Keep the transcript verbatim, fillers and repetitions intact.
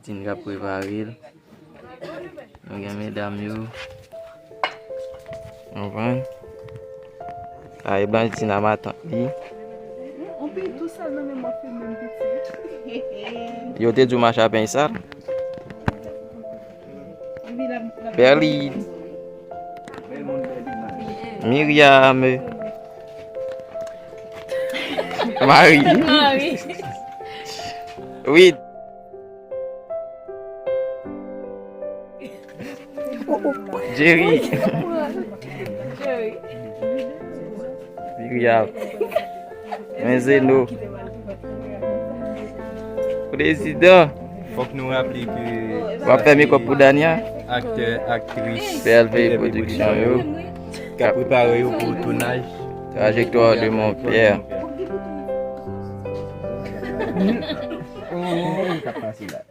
Tin k ap prepare l. Nou gen medam yo. Konprann? Sa e Blanchtina matant li. Yon peyi tou sal nan men mwen fè menm piti. Yo te di w mache a peny sal. Berline. Myriam. Marie. Marie. Wid. Jerry. Jerry. Myriam. Men Zeno. Prezidan. Fòk nou raple ke w ap fè mekòp pou Dania. Aktè, aktris. P L V Production yo. K ap prepare yo pou tounaj. Trajectoire de mon père. Sa k pase la?